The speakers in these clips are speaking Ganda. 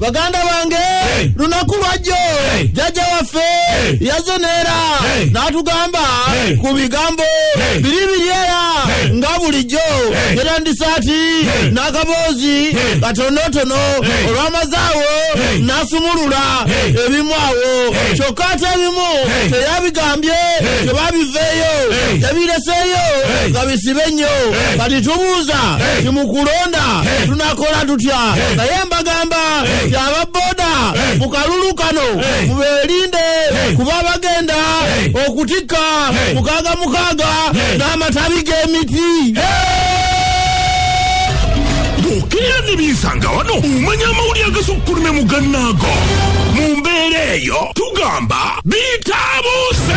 Baganda bange, Hey. lunaku lwajjo Hey. jjajja waffe Hey. yazze neera Hey. n'atugamba Hey. ku bigambo Hey. biri biri era Hey. nga bulijjo Hey. yatandise ati Hey. n'akaboozi Hey. katonotono Hey. olwamaze awo Hey. n'asumulula Hey. ebimu awo Hey. kyokka ate ebimu Hey. teyabigambye Hey. tebabiveeyo Hey. yabireseeyo Hey. nga bisibe nnyo Hey. kati tubuuza Hey. ti mu kulonda Hey. tunakola tutya? Hey. Naye mbagamba Hey. ti aba boda Hey. mu kalulu kano Hey. mubeerinde Hey. kuba bagenda Hey. okutikka Hey. 66 Hey. n'amatabi g'emiti. Bw'okeera ne binsanga wano omanya amawulire agasukkulumye mu gannaago. Mu mbeera eyo tugamba bitabuuse.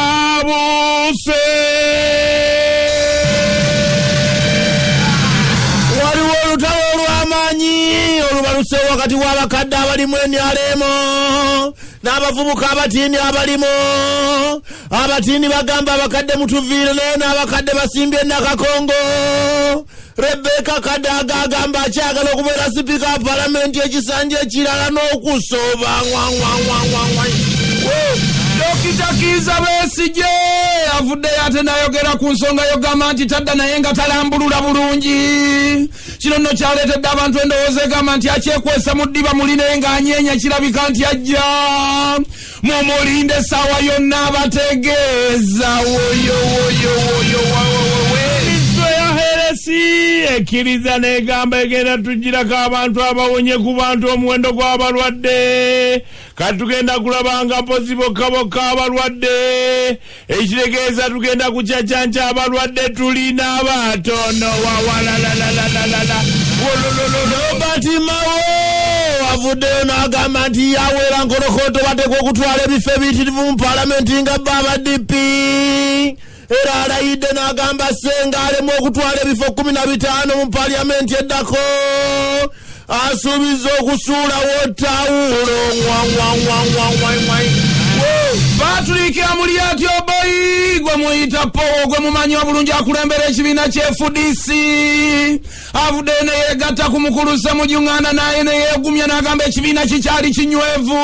Bitabuse. Waliwo olutalo olw'amaanyi olubaluse wakati w'abakadde abalimu emyalo n'abavubuka abatiini abalimu. Abatiini bagamba abakadde mutuviire, naye n'abakadde basimbye Nakakongo. Rebeka Kadaga agamba akyagala okubeera sipiika wa palamenti ekisanja ekirala n'okusooba. Dokita Kiiza Besigye avuddeyo ate n'ayogera ku nsonga yogamba nti tadda, naye nga talambulula bulungi. Kino nno kyaleetedde abantu endowooza egamba nti akyekwesa mu ddiba muli, naye ng'anyeenya kirabika nti ajja mumulinde essaawa yonna abategeeza woyo woyo woyo woyo. Minisitule ya Health ekkiriza n'egamba egenda tugirako abantu abawonye ku bantu omuwendo gw'abalwadde. Kati tugenda kulaba nga mpozi bokka bokka abalwadde, ekitegeeza tugenda kucacanca abalwadde tulina batono wawalalalalala. Robert Mao avuddeyo n'agamba nti yawera nkolokoto bateekwa okutwala ebifo ebiyitirivu mu palamenti nga bo aba DP, era alayidde n'agamba senga alemu okutwala ebifo 15 mu paliyamenti eddako asuubiza okusuulawo tawulo. Patrick Amuriat Oboi gwe muyita Powo, gwe mumanyi obulungi, akulembera ekibiina kye FDC, avuddeyo ne yeegatta ku mukulu Ssemujju Nganda, naye ne yeegumya n'agamba ekibiina kikyali kinywevu,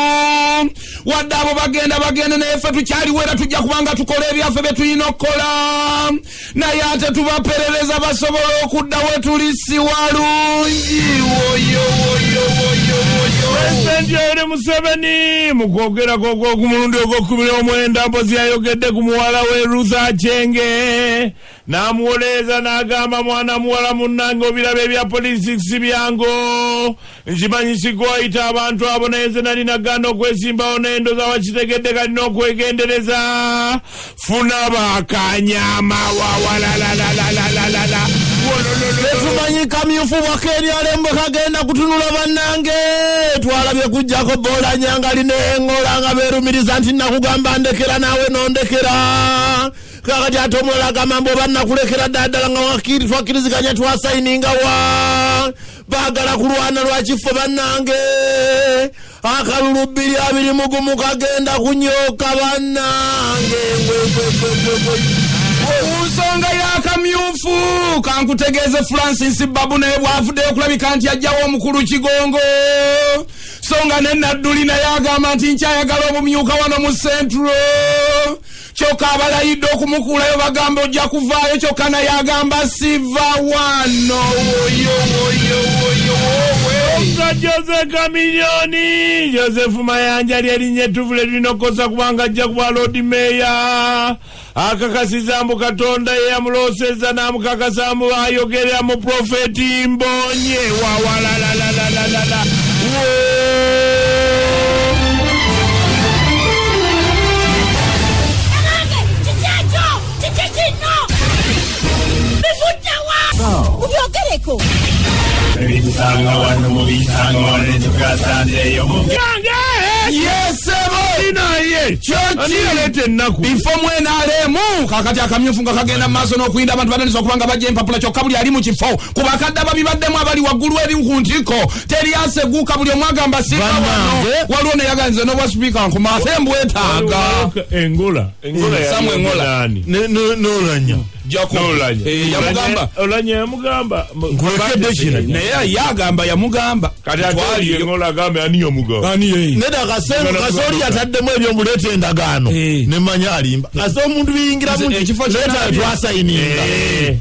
wadde abo bagenda bagenda, naye ffe tukyaliwo era tujja kubanga tukola ebyaffe bye tulina okukola, naye ate tubaperereza basobole okudda we tuli si walungi. Woyo woyo woyo woyo. Pulezidenti Yoweri Museveni mu kwogerako okw'okumulundi ogw'o19 mpozi yayogedde ku muwala we Ruth Aceng n'amuwolereza n'agamba, "Mwana muwala munnange, obiraba ebya politics byango, nkimanyi sigwayita abantu abo, naye nze nali nagaana okwesimbawo, naye ndoza wakitegedde, kalina okwegendereza, funa bakanyama wawalalalalala." Tetumanyi kamyufu bwakeeryalembe kagenda kutunula. Bannange, twalabye kujjako bolanyanga lineŋola nga beerumiriza nti nakugamba ndekera naawe nondekera. Kakati ate omulala agamba mbu oba nakulekera ddala nga wakiri twakkiriziganya twasayininga wa baagala kulwana lwakifo. Bannange, akalulu 2021 kagenda kunyooka bannange. Ku nsonga y'akamyufu, kankutegeeze Francis Babu naye bw'avuddeyo okulabika nti ajjawo omukulu Kigongo, so nga ne Nadduli naye agamba nti nkyayagala obumyuka wano mu Central, kyokka abalayidde okumukuulayo bagamba ojja kuvaayo, kyokka naye agamba siva wano. Woyo woyo woyo wowe. Dr. Jose Chameleone, Joseph Mayanja lyerinnya ettuufu lye tulina okukozesa kubanga ajja kuba Lord Mayor. Akakasiza mbu Katonda ye yamuloosezza n'amukakasa mbu ayogerera mu Profeti Mbonye wawalalalalala. Abange, kiki ekyo? Kiki kino? Mubisanga wano, mubisanga wano, tukasanzeeyo. Yesebo. Naye Kyoki? ani yaleeta ennaku? Bifo mu NRM kakati akamyufu nga kagenda mu maaso n'okuyinda, abantu batandise okuba nga bajja empapula, kyokka buli ali mu kifo ku bakadde ababibaddemu abali waggulu eri ku ntikko teri aseguka, buli omu agamba sika wano. Bannange. Waliwo neyaganze n'obwa sipiika nkoma ate mbwetaaga. Engola, Engola. Samuel Engola. Nani? N'Olanya. Jacob. N'Olanya. Yamugamba. Olanya yamugamba. Nkulekedde kino. Naye ye agamba yamugamba. Kati ate Twaliyo. Engola agambe ani yamugamba? Ani ye? Nedda, Kasoli yataddemu ebyomuleeta endagaano. Nemanya alimba kase omuntu biyingiramu. Nze ekifo leeta twasayininga.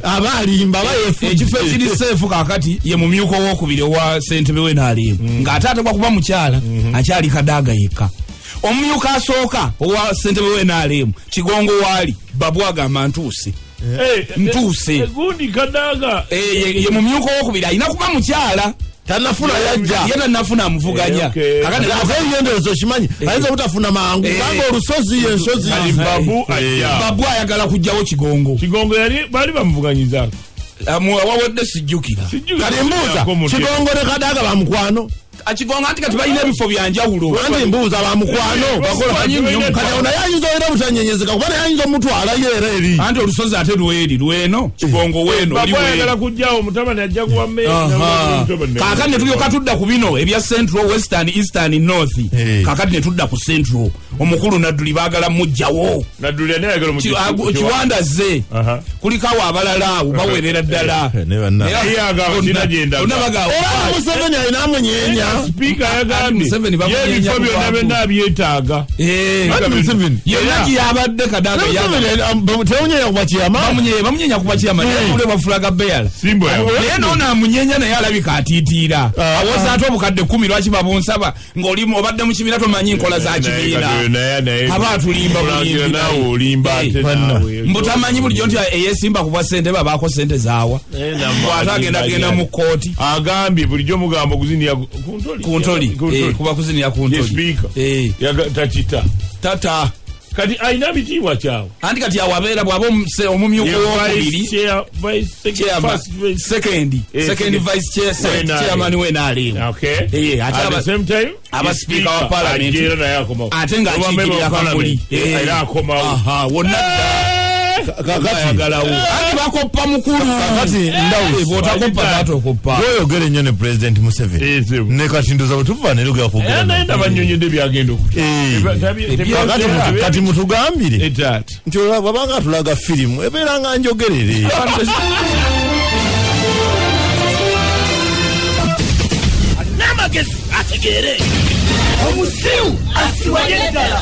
Aba alimba, aba yefudde. Ekifo ekiri safe kakati ye mumyuka owokubiri owa ssentebe w'NRM, ng'ate atekwa kuba mukyala, akyali Kadaaga yekka. Omumyuka asooka owa ssentebe w'NRM Kigongo waali, Babu agamba ntuuse. Ntuuse. Gundi Kadaga. Eh, ye mumyuka owokubiri alina kuba mukyala. Tanafuna yajja. Ye tanafuna amuvuganya. Eh, okay. Kakati ate ebyenderezo okimanyi ayinza obutafuna mangu Eh. kubanga olusozi yensozi. Kati Babu ajja. Babu ayagala kugjawo Kigongo. Kigongo yali bali bamuvuganyizaako. Wawedde sijjukira. Kati mbuuza, Kigongo ne Kadaga bamukwano? Kigongo anti kati balina ebifo byanjawulo. Anti mbuuza, bamukwano? Bakola nnyo. Kati awo naye ayinza olina obutanyenyezeka kuba naye ayinza omutwalayo era eri. Anti olusozi ate lweri lweno, Kigongo weeno oli Babu ayagala weeno. kujjawo mutabani ajja kuwa. Aha. Kaakati ne tulyoka tudda ku bino ebya Central, Western, Eastern, North. Kaakati ne tudda ku Central, omukulu Nadduli baagala mujjawo. Nadduli ani ayagala? Kiwanda ze. Aha. Kuliko awo abalala awo bawerera ddala. Ne banna. Naye Ye agamba sina gye ndaga. bonna bagamba. Era Museveni alina amunyeenya. Sipiika yagambye Museveni ye bamunyeenya ebifo ku byonna bantu. byonna abyetaaga. Eh, Museveni. yenna gyeyabadde Kadaga yagamba. Temunyenya kuba kiyama. Bamunyenya kuba kiyama naye bafulaga beyala. Simbo yawe. Naye noono amunyenya naye alabika atiitiira. Ah. Awoza ate obukadde 10 lwaki babunsaba ng'oli obadde mu kibiina tomanyi nkola za kibiina. Aba atulimba bulimbi. Naawe olimba ate Banna. naawe. Mbu tamanyi bulijjo nti eyesimba kubwa sente babaako sente zaawa. Naye namwe Bw'ate agenda alimba genda ali. mu kkooti. Agambye bulijjo mugambo kuzinira ku ntoli. Ku ntoli. Eh, kuba kuzinira ku Ye ntoli. sipiika. Eh, Takita. Tata. Kati alina bitiibwa kyawe. Anti kati awo abeera bw'aba omumyuka owokubiri chairman, second Eh, second second. vice chair, WNRM. chairman w'NRM. Okay. Eh, ate At the same time, aba ye speaker wa parliament. ajja era naye akomawo. Ate ng'akiikirira Oba member of Kamuli. parliament, era akomawo. Aha, wonna dda. Kakati Ayagalawo anti bakoppa mukulu. Kakati Ndawusi. Bw'otakoppa taata okoppa. Bwoyogera ennyo ne President Museveni Eh, sebo. ne kati ndoza bwe tuva nerugera Era kwogera. naye nabanyonyodde byagenda okuta. Eh. Kakati kati mutugambire Etaata. nti olaba bwabanga tulaga firimu ebeera nga njogerere. N'amagezi ategeere omusiru asiwanye ddala.